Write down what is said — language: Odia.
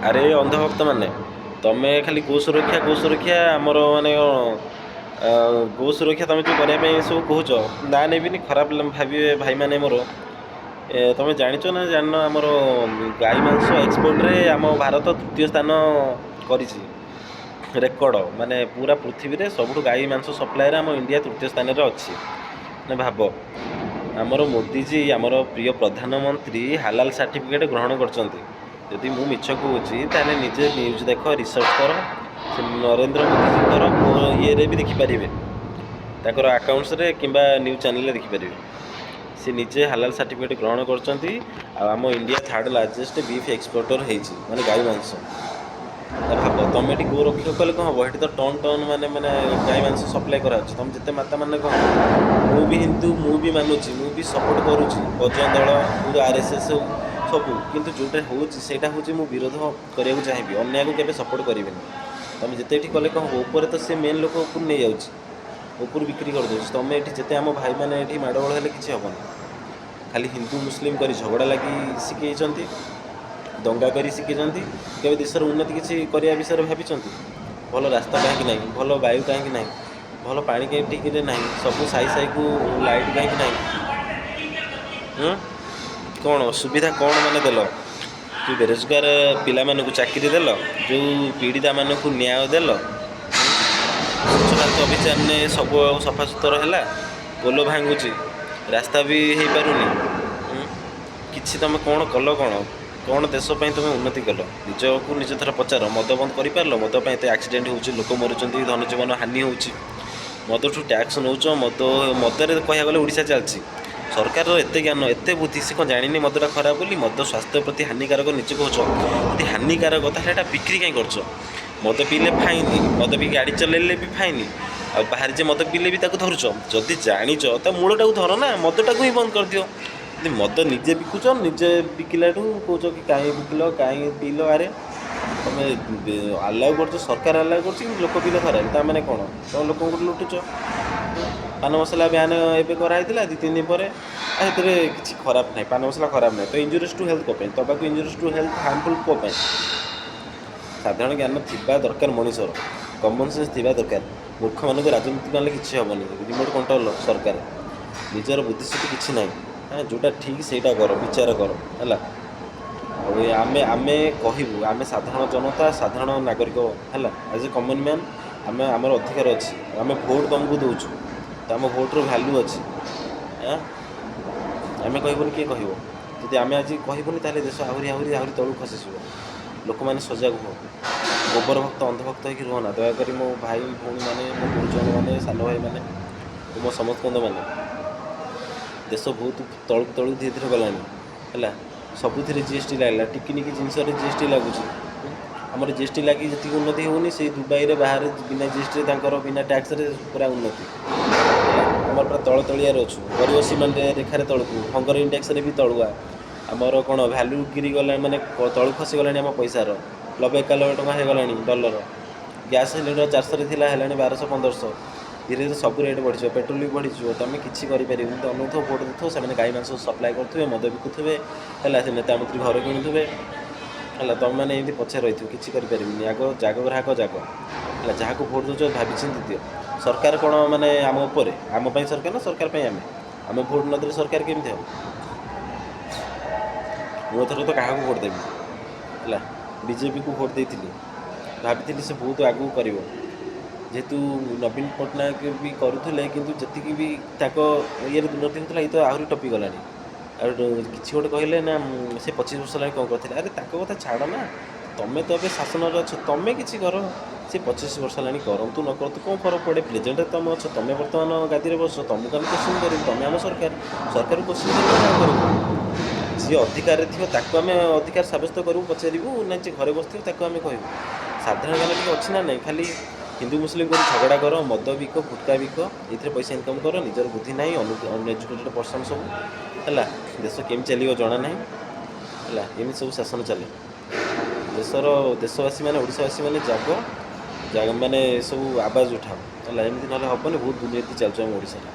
ଆରେ ଅନ୍ଧଭକ୍ତମାନେ, ତମେ ଖାଲି ଗୋ ସୁରକ୍ଷା, ଗୋ ସୁରକ୍ଷା, ଆମର ମାନେ କ'ଣ ଗୋ ସୁରକ୍ଷା ତମେ ଯେଉଁ କରିବା ପାଇଁ ସବୁ କହୁଛ, ନା ନେବିନି, ଖରାପ ଭାବିବେ ଭାଇମାନେ ମୋର। ତମେ ଜାଣିଛ ନା ଜାଣିନ, ଆମର ଗାଈ ମାଂସ ଏକ୍ସପୋର୍ଟରେ ଆମ ଭାରତ ତୃତୀୟ ସ୍ଥାନ କରିଛି ରେକର୍ଡ଼। ମାନେ ପୁରା ପୃଥିବୀରେ ସବୁଠୁ ଗାଈ ମାଂସ ସପ୍ଲାଏରେ ଆମ ଇଣ୍ଡିଆ ତୃତୀୟ ସ୍ଥାନରେ ଅଛି। ମାନେ ଭାବ, ଆମର ମୋଦିଜୀ, ଆମର ପ୍ରିୟ ପ୍ରଧାନମନ୍ତ୍ରୀ ହାଲାଲ ସାର୍ଟିଫିକେଟ୍ ଗ୍ରହଣ କରିଛନ୍ତି। ଯଦି ମୁଁ ମିଛ କହୁଛି, ତାହେଲେ ନିଜେ ନ୍ୟୁଜ୍ ଦେଖ, ରିସର୍ଚ୍ଚ କର। ସେ ନରେନ୍ଦ୍ର ମୋଦିଜୀଙ୍କର ଇଏରେ ବି ଦେଖିପାରିବେ, ତାଙ୍କର ଆକାଉଣ୍ଟସରେ କିମ୍ବା ନ୍ୟୁଜ୍ ଚ୍ୟାନେଲରେ ଦେଖିପାରିବେ। ସେ ନିଜେ ହାଲାଲ ସାର୍ଟିଫିକେଟ୍ ଗ୍ରହଣ କରିଛନ୍ତି ଆଉ ଆମ India third largest beef exporter ହେଇଛି, ମାନେ ଗାଈ ମାଂସ। ଭାବ, ତମେ ଏଠି ଗୋ ରକ୍ଷକ କଲେ କ'ଣ ହେବ? ଏଠି ତ ଟନ୍ ଟନ୍ ମାନେ ଗାଈ ମାଂସ ସପ୍ଲାଏ କରାଯାଉଛି। ତମେ ଯେତେ ମାତା ମାନେ କ'ଣ ହେବ? ମୁଁ ବି ହିନ୍ଦୁ, ମୁଁ ବି ମାନୁଛି, ମୁଁ ବି ସପୋର୍ଟ କରୁଛି ବଜରଙ୍ଗ ଦଳ, ଆର୍ଏସ୍ଏସ୍ ହଉ, ସବୁ। କିନ୍ତୁ ଯେଉଁଟା ହେଉଛି ସେଇଟା ହେଉଛି ମୁଁ ବିରୋଧ କରିବାକୁ ଚାହିଁବି। ଅନ୍ୟାୟକୁ କେବେ ସପୋର୍ଟ କରିବିନି। ତମେ ଯେତେ ଏଠି କଲେ କ'ଣ ହେବ? ଉପରେ ତ ସେ ମେନ୍ ଲୋକ ଉପରୁ ନେଇଯାଉଛି, ଉପରୁ ବିକ୍ରି କରିଦେଉଛି। ତମେ ଏଠି ଯେତେ ଆମ ଭାଇମାନେ ଏଠି ମାଡ଼ଗୋଳ ହେଲେ କିଛି ହେବନି। ଖାଲି ହିନ୍ଦୁ ମୁସଲିମ କରି ଝଗଡ଼ା ଲାଗି ଶିଖେଇଛନ୍ତି, ଦଙ୍ଗା କରି ଶିଖେଇଛନ୍ତି। କେବେ ଦେଶର ଉନ୍ନତି କିଛି କରିବା ବିଷୟରେ ଭାବିଛନ୍ତି? ଭଲ ରାସ୍ତା କାହିଁକି ନାହିଁ? ଭଲ ବାୟୁ କାହିଁକି ନାହିଁ? ଭଲ ପାଣି କାହିଁକି ଠିକରେ ନାହିଁ? ସବୁ ସାହି ସାହିକୁ ଲାଇଟ୍ କାହିଁକି ନାହିଁ? କ'ଣ ସୁବିଧା କ'ଣ ମାନେ ଦେଲ? ଯେଉଁ ବେରୋଜଗାର ପିଲାମାନଙ୍କୁ ଚାକିରି ଦେଲ? ଯେଉଁ ପୀଡ଼ିତାମାନଙ୍କୁ ନ୍ୟାୟ ଦେଲ? ସ୍ୱଚ୍ଛ ଭାରତ ଅଭିଯାନରେ ସବୁ ସଫାସୁତର ହେଲା? ପୋଲ ଭାଙ୍ଗୁଛି, ରାସ୍ତା ବି ହେଇପାରୁନି। କିଛି ତୁମେ କ'ଣ କଲ? କ'ଣ ଦେଶ ପାଇଁ ତୁମେ ଉନ୍ନତି କଲ? ନିଜକୁ ନିଜ ଥର ପଚାର। ମଦ ବନ୍ଦ କରିପାରିଲ? ମଦ ପାଇଁ ଏତେ ଆକ୍ସିଡେଣ୍ଟ ହେଉଛି, ଲୋକ ମରୁଛନ୍ତି, ଧନଜୀବନ ହାନି ହେଉଛି। ମଦଠୁ ଟ୍ୟାକ୍ସ ନେଉଛ। ମଦରେ କହିବାକୁ ଗଲେ ଓଡ଼ିଶା ଚାଲିଛି। ସରକାରର ଏତେ ଜ୍ଞାନ, ଏତେ ବୁଦ୍ଧି, ସେ କ'ଣ ଜାଣିନି ମଦଟା ଖରାପ ବୋଲି? ମଦ ସ୍ୱାସ୍ଥ୍ୟ ପ୍ରତି ହାନିକାରକ ନିଜେ କହୁଛ। ଯଦି ହାନିକାରକ, ତାହେଲେ ଏଇଟା ବିକ୍ରି କାହିଁ କରୁଛ? ମଦ ପିଇଲେ ଫାଇନ୍, ମଦ ପିଇ ଗାଡ଼ି ଚଲେଇଲେ ବି ଫାଇନ୍, ଆଉ ବାହାରେ ଯେ ମଦ ପିଇଲେ ବି ତାକୁ ଧରୁଛ। ଯଦି ଜାଣିଛ, ତା ମୂଳଟାକୁ ଧର ନା, ମଦଟାକୁ ହିଁ ବନ୍ଦ କରିଦିଅ। ଯଦି ମଦ ନିଜେ ବିକୁଛ, ନିଜେ ବିକିଲାଠୁ କହୁଛ କି କାହିଁ ବିକିଲ, କାହିଁ ପିଇଲ? ଆରେ ତମେ ଆଲାଉ କରୁଛ, ସରକାର ଆଲାଉ କରୁଛି, କିନ୍ତୁ ଲୋକ ପିଇଲେ ଖରାପ। ତା ମାନେ କ'ଣ? ତମେ ଲୋକଙ୍କୁ ଲୁଟୁଛ। ପାନ ମସଲା ବ୍ୟାନ୍ ଏବେ କରାହେଇଥିଲା 2-3 ଦିନ ପରେ। ସେଥିରେ କିଛି ଖରାପ ନାହିଁ, ପାନ ମସଲା ଖରାପ ନାହିଁ। ତ ଇଞ୍ଜୁରିୟସ୍ ଟୁ ହେଲ୍ଥ କ'ଣ ପାଇଁ? ତବାକୁ ଇଞ୍ଜୁରିୟସ୍ ଟୁ ହେଲ୍ଥ, ହାର୍ମଫୁଲ୍ କ'ଣ ପାଇଁ? ସାଧାରଣ ଜ୍ଞାନ ଥିବା ଦରକାର ମଣିଷର, କମନ୍ ସେନ୍ସ ଥିବା ଦରକାର। ମୂର୍ଖମାନଙ୍କୁ ରାଜନୀତି କଲେ କିଛି ହେବନି। ରିମୋଟ୍ କଣ୍ଟ୍ରୋଲ ସରକାର, ନିଜର ବୁଦ୍ଧି ସୁଦ୍ଧି କିଛି ନାହିଁ। ହଁ, ଯେଉଁଟା ଠିକ୍ ସେଇଟା କର, ବିଚାର କର, ହେଲା? ଆଉ ଏ ଆମେ କହିବୁ, ଆମେ ସାଧାରଣ ଜନତା, ସାଧାରଣ ନାଗରିକ, ହେଲା? ଆଜ୍ ଏ କମନ୍ ମ୍ୟାନ୍ ଆମର ଅଧିକାର ଅଛି। ଆମେ ଭୋଟ୍ ତୁମକୁ ଦେଉଛୁ, ତ ଆମ ଭୋଟ୍ର ଭ୍ୟାଲୁ ଅଛି। ଆମେ କହିବୁନି, କିଏ କହିବ? ଯଦି ଆମେ ଆଜି କହିବୁନି, ତାହେଲେ ଦେଶ ଆହୁରି ଆହୁରି ଆହୁରି ତଳକୁ ଖସିଯିବ। ଲୋକମାନେ ସଜାଗ ହୁଅ। ଗୋବର ଭକ୍ତ, ଅନ୍ଧଭକ୍ତ ହେଇକି ରୁହ ନା। ଦୟାକରି ମୋ ଭାଇ ଭଉଣୀମାନେ, ମୋ ଗୁରୁଜନମାନେ, ସାନ ଭାଇମାନେ, ମୋ ସମସ୍ତମାନେ, ଦେଶ ବହୁତ ତଳକୁ ତଳକୁ ଧୀରେ ଧୀରେ ଗଲାଣି, ହେଲା? ସବୁଥିରେ ଜିଏସ୍ଟି ଲାଗିଲା, ଟିକିନିକି ଜିନିଷରେ ଜିଏସ୍ଟି ଲାଗୁଛି। ଆମର ଜିଏସ୍ଟି ଲାଗି ଯେତିକି ଉନ୍ନତି ହେଉନି, ସେଇ ଦୁବାଇରେ, ବାହାରେ ବିନା ଜିଏସ୍ଟିରେ, ତାଙ୍କର ବିନା ଟ୍ୟାକ୍ସରେ ପୁରା ଉନ୍ନତି, ହେଲା? ଆମର ପୁରା ତଳ ତଳିଆରେ ଅଛୁ, ଗରିବ ସୀମା ରେଖାରେ ତଳକୁ, ହଙ୍ଗର ଇଣ୍ଡେକ୍ସରେ ବି ତଳୁଆ। ଆମର କ'ଣ ଭ୍ୟାଲୁ ଗିରି ଗଲାଣି, ମାନେ ତଳକୁ ଖସିଗଲାଣି ଆମ ପଇସାର। 90-91 ଟଙ୍କା ହେଇଗଲାଣି ଡଲର। ଗ୍ୟାସ୍ ସିଲିଣ୍ଡର 400ରେ ଥିଲା, ହେଲାଣି 1200, 1500। ଧୀରେ ଧୀରେ ସବୁ ରେଟ୍ ବଢ଼ିଯିବ, ପେଟ୍ରୋଲ ବି ବଢ଼ିଯିବ। ତୁମେ କିଛି କରିପାରିବନି। ତ ଅନଉଥିବ, ଭୋଟ୍ ଦେଉଥିବ, ସେମାନେ ଗାଈ ମାଂସ ସପ୍ଲାଏ କରୁଥିବେ, ମଦ ବିକୁଥିବେ, ହେଲା? ସେ ନେତା ମନ୍ତ୍ରୀ ଘର କିଣୁଥିବେ, ହେଲା? ତୁମେମାନେ ଏମିତି ପଛରେ ରହିଥିବ, କିଛି କରିପାରିବନି। ଆଗ ଜାଗ ଗ୍ରାହକ ଜାଗ, ହେଲା? ଯାହାକୁ ଭୋଟ୍ ଦେଉଛ, ଭାବିଚିନ୍ତି ଦିଅ। ସରକାର କ'ଣ ମାନେ ଆମ ଉପରେ? ଆମ ପାଇଁ ସରକାର ନା ସରକାର ପାଇଁ ଆମେ? ଆମେ ଭୋଟ୍ ନଦେଲେ ସରକାର କେମିତି ହେବ? ମୁଁ ଏଥର ତ କାହାକୁ ଭୋଟ୍ ଦେବି, ହେଲା? ବିଜେପିକୁ ଭୋଟ୍ ଦେଇଥିଲି, ଭାବିଥିଲି ସେ ବହୁତ ଆଗକୁ କରିବ। ଯେହେତୁ ନବୀନ ପଟ୍ଟନାୟକ ବି କରୁଥିଲେ, କିନ୍ତୁ ଯେତିକି ବି ତାଙ୍କ ଇଏରେ ଉନ୍ନତି ହେଉଥିଲା, ଇଏ ତ ଆହୁରି ଟପିଗଲାଣି। ଆଉ କିଛି ଗୋଟେ କହିଲେ ନା ସେ 25 ବର୍ଷ ହେଲାଣି କ'ଣ କରିଥିଲେ? ଆରେ ତାଙ୍କ କଥା ଛାଡ଼ ନା, ତମେ ତ ଏବେ ଶାସନରେ ଅଛ, ତମେ କିଛି କର। ସେ 25 ବର୍ଷ ହେଲାଣି କରନ୍ତୁ ନ କରନ୍ତୁ, କ'ଣ ଫରକ ପଡ଼େ? ପ୍ରେଜେଣ୍ଟରେ ତମେ ଅଛ, ତମେ ବର୍ତ୍ତମାନ ଗାଦିରେ ବସୁଛ, ତମକୁ ଆମେ କୋଶ୍ଚିନ୍ କରିବୁ। ତମେ ଆମ ସରକାର, ସରକାରକୁ କୋଶ୍ଚିନ୍ କରିବୁ, କ'ଣ କରିବୁ? ଯିଏ ଅଧିକାରରେ ଥିବ ତାକୁ ଆମେ ଅଧିକାର ସାବ୍ୟସ୍ତ କରିବୁ, ପଚାରିବୁ ନା ଯିଏ ଘରେ ବସିଥିବ ତାକୁ ଆମେ କହିବୁ? ସାଧାରଣ ଜ୍ଞାନ ଟିକେ ଅଛି ନା ନାହିଁ? ଖାଲି ହିନ୍ଦୁ ମୁସଲିମ କରି ଝଗଡ଼ା କର, ମଦ ବିକ, ଗୁଟକା ବିକ, ଏଥିରେ ପଇସା ଇନକମ୍ କର। ନିଜର ବୁଦ୍ଧି ନାହିଁ, ଅନଏଜୁକେଟେଡ଼ ପର୍ସନ୍ ସବୁ, ହେଲା? ଦେଶ କେମିତି ଚାଲିବ ଜଣା ନାହିଁ, ହେଲା? ଏମିତି ସବୁ ଶାସନ ଚାଲେ ଦେଶର। ଦେଶବାସୀମାନେ, ଓଡ଼ିଶାବାସୀମାନେ ଜାଗ ଜାଗ, ମାନେ ସବୁ ଆବାଜ ଉଠାଅ, ହେଲା? ଏମିତି ନହେଲେ ହେବନି। ବହୁତ ଦୁର୍ନୀତି ଚାଲୁଛି ଆମ ଓଡ଼ିଶାରେ।